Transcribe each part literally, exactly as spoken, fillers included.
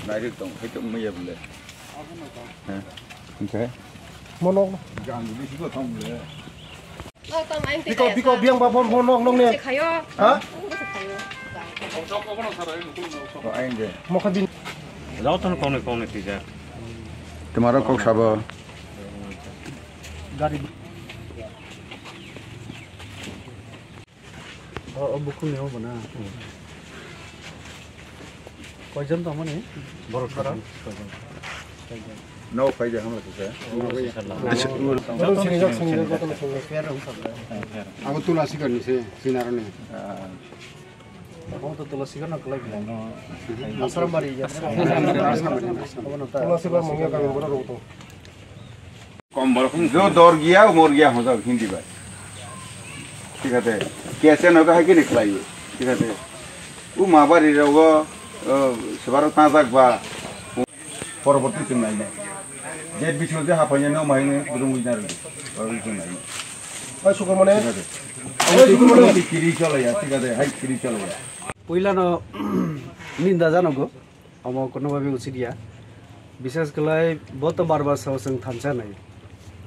Direct tong, hai tong maya bole. Hah? Oke. Mono. Biko, biko, biang ba bon, bon, nok, nok ne. Ha? Mokha bin. Jao tono kone, kone tijak. Tomorrow kok sabo. Gari. O, o bukhung ni obo na. Koijon tongmani? Borok sara? No, khaija hamla kisa. Acha. Jotono sinijak, sinijak, jotono sinijak. Abo tula sikar ni se, sinaro ni. Abo to tula sikar no kelai bilang. Asram bari ya. Asram bari. Tula sikar mungya kami borok rok to. Kom borok jo dor giya, umor giya, hojak Hindi bai. Thik ase. Kese no hai kini khlai. Thik ase. U ma bari rogo, o, sebar ta jak ba. Poroborti chwng nai nai. Je bising je hapai no mai no rung wi na rung. Poroborti chwng nai nai. Hai sukur mane. Thik ase. Hai sukur mane. Kiri chala ya, thik ase. Hai kiri chala ya. Puila no ninda janogo. Omo kono babe usi dia. Bisas khlai bo to bar bar sao chwng thansa nai.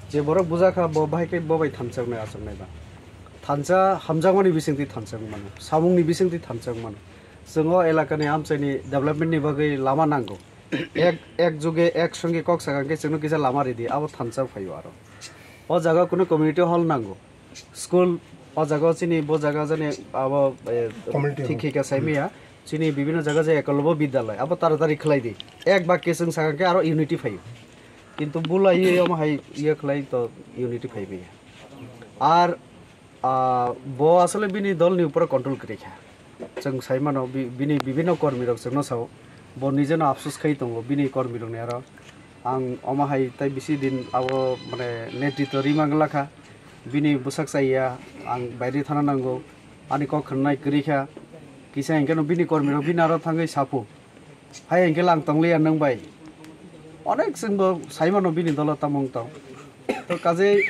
Je borok bujakha bo bahai khe bo bai thansa nai aswk nai ba. Thansa hamjakmani bisingtwi thansa mano. Samungni bisingtwi thansa mano. Chwng o elakani amchaini development ni bagwi lama nango. Ek, ek juge, ek songe kok sakha khe chwngno kisa lama ridi, abo thansa phaio aro. O jaga kunu community hall nango. School o jaga chini bo jaga jani abo, eh, community thik hall. Thik khe saimiya. Chini bibhinno jaga je ekolobo bidyalay, abo taratari khlai di. Ek bakya chwng sakha khe aro unity phaio. Kintu bulai ye omo hai ye khlai to unity phai maya. Ar, ah, bo asole bini dol ni upor control kwrwi kha. Chwng sai mano bi-, bini bibhinno kormi rok chwngno sao. Bo nije no afsus khai tongo bini kormi rok ni aro. Ang omo hai tai bisi din abo mane netritw ri mangla kha. Bini bwsak chaya ang baire thana nango. Ani kok khwnai kwrwi kha. Kisa hinkhe no bini kormi rok bini aro thangwi saphu. Hai hinkhe lang tongliya nwng bai. Onek chwngbo sai mano bini dolo tamo wng tong. To kajei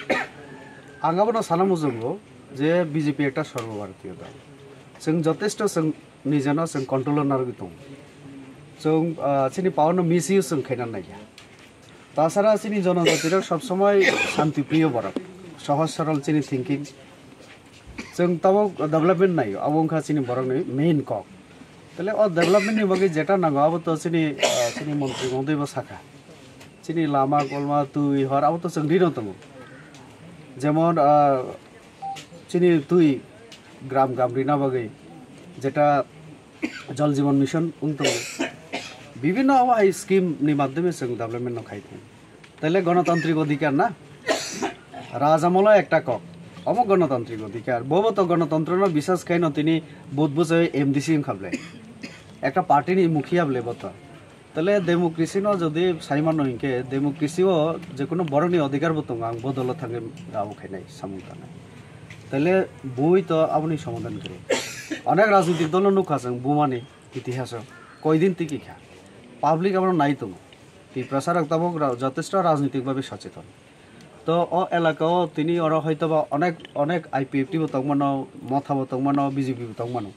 ang abono sana muchungo je B J P ekta Sarbo Bharatiyo dol. Chwng jotesto chwng nijeno chwng control o narwgwi tongo. Chwng, ah, chini power no misuse chwng khaina naiya. Tasara chini jonojati rok sob somoi shanti priyo borok, sohoj sorol chini thinking. Chwng tabok development naio, abo wngkha chini borokni main kok. Tale o development ni bagwi jeta nango abo to chini, ah, chini montri mohdoi bo sakha. Chini lama kolma twi hor abo to chwng rino tongo. Jemon, ah, chini twi gram gram rina bagwi jeta Jal Jeevan Mission wng tongo. Bibhinno abo hai scheme ni madhyome chwng development no khai tongo. Tale gonotantrik odhikar na? Raja molo ekta kok. Omo gonotantrik odhikar. Bobo to gonotontro no bisas khai no tini vote bujai M D C wng kha ble. Ekta party ni mukhiya ble bo to. Tale democracy no jodi sai mano hinkhe democracy o jekono borok ni odhikar bo tongo ang bodol o thangwi abo khainai samung tangnai. Tale bui to aboni somadhan kwrwi. Onek rajnitik dol no nukha chwng bumani. Itihaso koidin tiki kha. Public abono nai tongo. Tiprasa rok tabok ra-, jotesto rajnitik babe socheton. To o elaka o tini oro hoitoba onek, onek I P F T bo tongmano, Motha bo tongmano, B J P bo tongmano.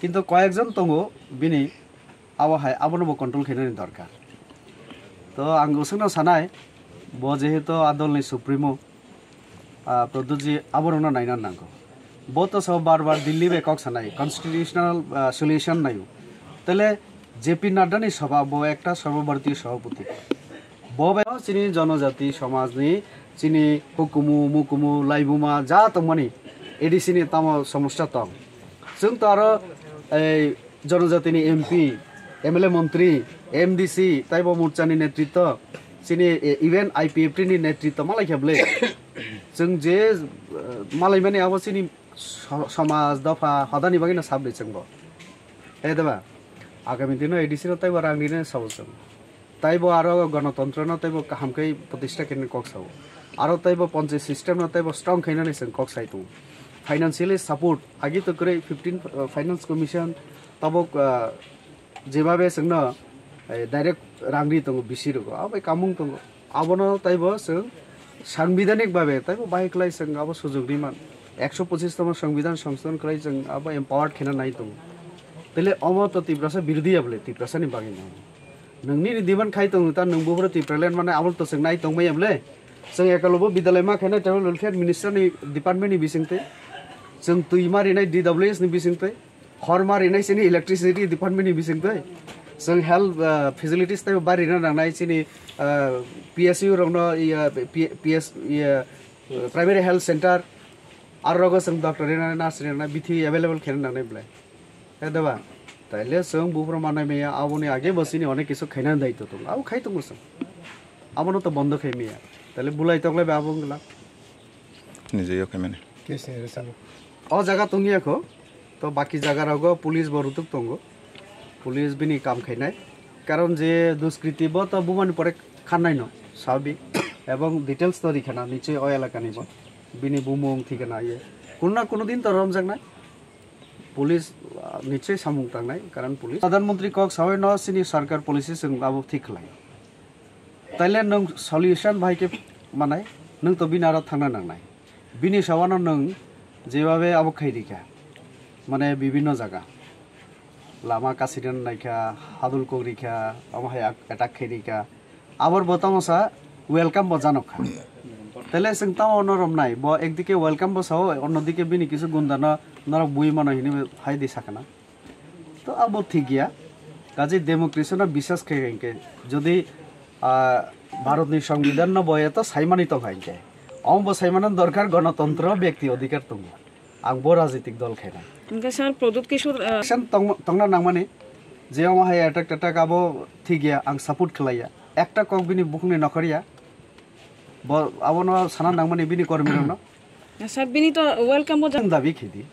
Kintu koyekjon tongo bini abo hai abono bo control khainani dorkar. To ang usungno sanai, bo jehetu a dolni supremo, ah, Pradyutji aborokno naina nango. Bo to so bar bar Delhi bai kok sanai, constitutional, ah, solution naio. Tele J P Nadda ni sabha bo ekta Sarbo Bharatiya Sabhapati. Bo bai chini jonojati somaj ni chini hukumu, mukumu, laibuma ja tongmani A D C ni tamo somosya tong. Chwng to aro ei Jonojatini M P, M L A montri, M D C, taibo morchani netritw, chini, e, even I P F T ni netritw malai khe bwle. Chwng je, e, malaimani abo chini so-, somaj, dopha, hodani bagwino sabri chwngbo. He deba? Agami dino A D C no taibo rang rinani sabo chwng. Taibo aro gonotontrono taibo kaham khe protista khainani kok sao. Aro taibo ponchayat system no taibo strong khainani chwng kok sai tongo. Financially support agi to kwrwi fifteen, uh, Finance Commission tabok, uh, jebabe chwngno, eh, direct rang ri tongo B C rogo. Abo bai kamung tongo. Abono taibo chwng Sangbidhanik babe taibo bahai khlai chwng abo sujok ri man. Ekso pochis tongma Sangbidhan songsodhon khlai chwng abo empowered khena nai tongo. Tele omo to Tiprasa birodhi ya bole, Tiprasa ni bagwi nang. Nang nini demand khai tongo ta nang bubro Tipraland mane abo to chwng nai tongmaya bole. Chwng ekalobo bidalai ma khaina tebo lulkhe minister ni department ni bising tei. Chwng twi ma rinai D W S ni bising tei. Hor ma rinai chini electricity department ni bising tei. Chwng health, ah, facilities tei bari na nangnai chini, ah, P S U rokno, iya, P-, P S, iya, primary health center, aro rogo chwng doctor rina, nurse rina, bithi available khe nangnai bole. He deba? Taile chwng bufro manai maya, aboni age bo chini onek kisu khaina daitw tongo. Abo khai tongo chwng. Abono to bondo khai maya. Taile bulai toklai ba abo wngla. Nije yo khaimani. Case ni result. O jaga tongya kho, to baki jaga rogo police bo rutuk tongo. Police bini kam khainai. Karon je duskriti bo to bumani pore khannai no, sabik. Ebong details to rikhana nichoi o elaka ni bo. Bini bumung thikana ye. Kunna kunu din to romjaknai. Police, ah, nichoi samung tangnai, karon police. Pradhan Mantri kok sawi no chini sarkar policy chwng abo thik khlai. Taile nwng solution bahai khe manai, nwng to bini aro thangna nangnai. Bini sawano nwng jebabe abo khai rikha, mane bibinno jaga, lama kasina naikha, hadul kok rikha, omo hai ak-, attack khai rikha. Abor bo tamo sa welcome bo janok kha. Taile chwng tamo no romnai, bo ekdike welcome bo sao, onnodike bini kisu gundano norok bui mano hinwi hai di sakana. To abo thik ya. Kaje democracy no biswas khe hinkhe, jodi, ah, Bharat ni Songbidan no bo eto saimani tong kha hinkhe, omo bo saimano dorkar, gonotontro, byakti odhikar tongo. Ang bo rajnitik dol khainai. Hinkhe sir Pradyut Kishore, ah, Action tong-, tongna nangmani, je omo hai attack tattack abo thik ya, ang support khlai ya. Ekta kok bini bukhukni nokhor ya. Bo abono sana nangmani bini kormi rokno. Sir, bini to welcome bo ja- Nwng dabi khidi.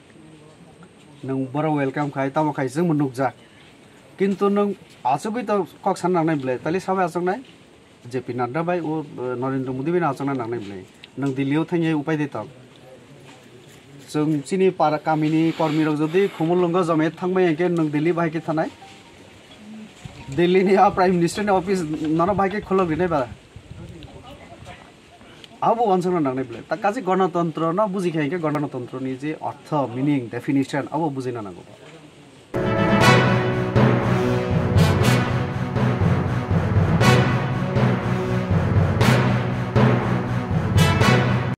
Nwng boro welcome khai, tamo khai chwngbo nukjak. Kintu nwng achugwi to kok sana nangnai bwle, tali sabai achuknai? J P Nadda bai o, eh, Narendra Modi bai no achukna nangnai bwle. Nwng Delhi o thangwi upai de tong. Chwng chini para kamini kormi rok jodi Khumulwngo jomai thangbai hwnkhe nwng Delhi bahai khe thanai? Delhi ni a Prime Minister ni office nono bahai khe khulok rinai ba? Abo wansukna nangnai bwle. Ta kaje gonotontro no buji khe hwnkhe gonotontro ni je ortho, meaning, definition abo bujina nango.